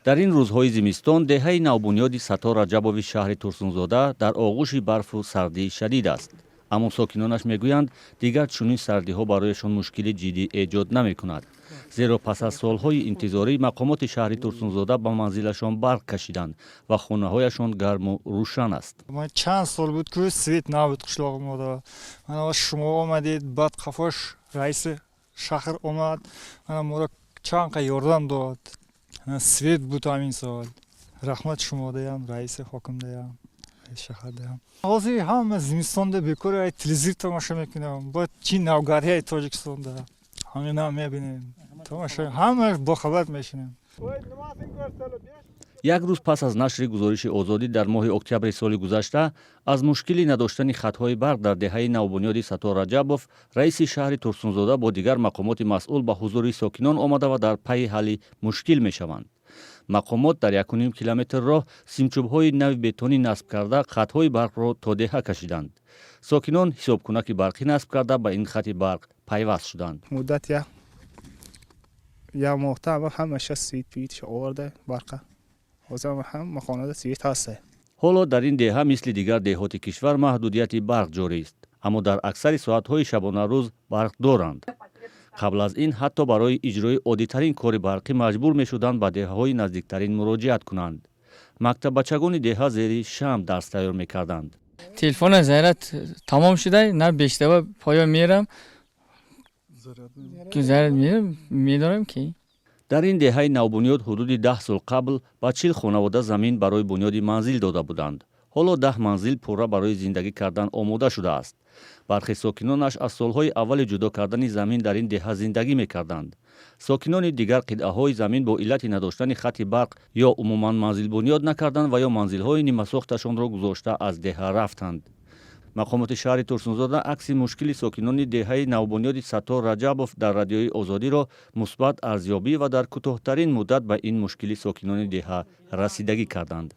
Дар ин рӯзҳои зимистон деҳаи навбунёди Саттор Раҷабови шаҳри Турсунзода дар оғӯши барфу сардии шадид аст. Аммо сокинонаш мегӯянд, дигар чунин сардиҳо барояшон мушкили ҷиддӣ эҷод намекунад, зеро пас аз солҳои интизорӣ мақомоти шаҳри Турсунзода ба манзилашон барқ кашиданд ва хонаҳояшон гарму рӯшан аст. Ман чанд сол буд, ки свет набуд қишлоғи мода. Мана шумо омадед, баъд қафош раиси шаҳр омад, мана моро чанд қа ёрдам дод, свет буд ҳамин сол. Раҳмат шумо даям, раиси ҳоким даям, раиси шаҳр даям. Ҳозир ҳама зимистонда бекор телевизор тамошо мекунам. Бояд чӣ навгарияи Тоҷикистонда, ҳамина мебинем, тамошо, ҳама бохабар мешинем. Як рӯз пас аз нашри гузориши «Озодӣ» дар моҳи октябри соли гузашта аз мушкили надоштани хатҳои барқ дар деҳаи навбунёди Саттор Раҷабов, раиси шаҳри Турсунзода бо дигар мақомоти масъул ба ҳузури сокинон омада ва дар пайи ҳалли мушкил мешаванд. Мақомот дар 1,5 километр роҳ симчӯбҳои нави бетонӣ насб карда, хатҳои барқро то деҳа кашиданд. Сокинон ҳисобкунаки барқӣ насб карда, ба ин хати барқ пайваст шуданд. Муддат як моҳта ҳамаша свет пит оварда, барқа ҳозир ҳама хонада свет ҳаста. Ҳоло дар ин деҳа, мисли дигар деҳоти кишвар, маҳдудияти барқ ҷорист, аммо дар аксари соатҳои шабонарӯз барқ доранд. Қабл аз ин ҳатто барои иҷрои оддитарин кори барқӣ маҷбур мешуданд ба деҳаҳои наздиктарин муроҷиат кунанд. Мактаббачагони деҳа зери шамъ дарс тайёр мекарданд. Телефона заряд тамом шуда, на бештава поё мерам, ки заряд медорам ки. Дар ин деҳаи навбунёд ҳудуди 10 сол қабл ба 40 хонавода замин барои бунёди манзил дода буданд. Ҳоло 10 манзил пурра барои зиндагӣ кардан омода шудааст. Бархе сокинонаш аз солҳои аввали ҷудо кардани замин дар ин деҳа зиндагӣ мекарданд. Сокинони дигар қитъаҳои замин бо иллати надоштани хати барқ ё умуман манзил бунёд накарданд ва ё манзилҳои нимасохташонро гузошта, аз деҳа рафтанд. Мақомоти шаҳри Турсунзода акси мушкили сокинони деҳаи навбунёди Саттор Раҷабов дар Радиои Озодиро мусбат арзёбӣ ва дар кӯтоҳтарин муддат ба ин мушкили сокинони деҳа расидагӣ карданд.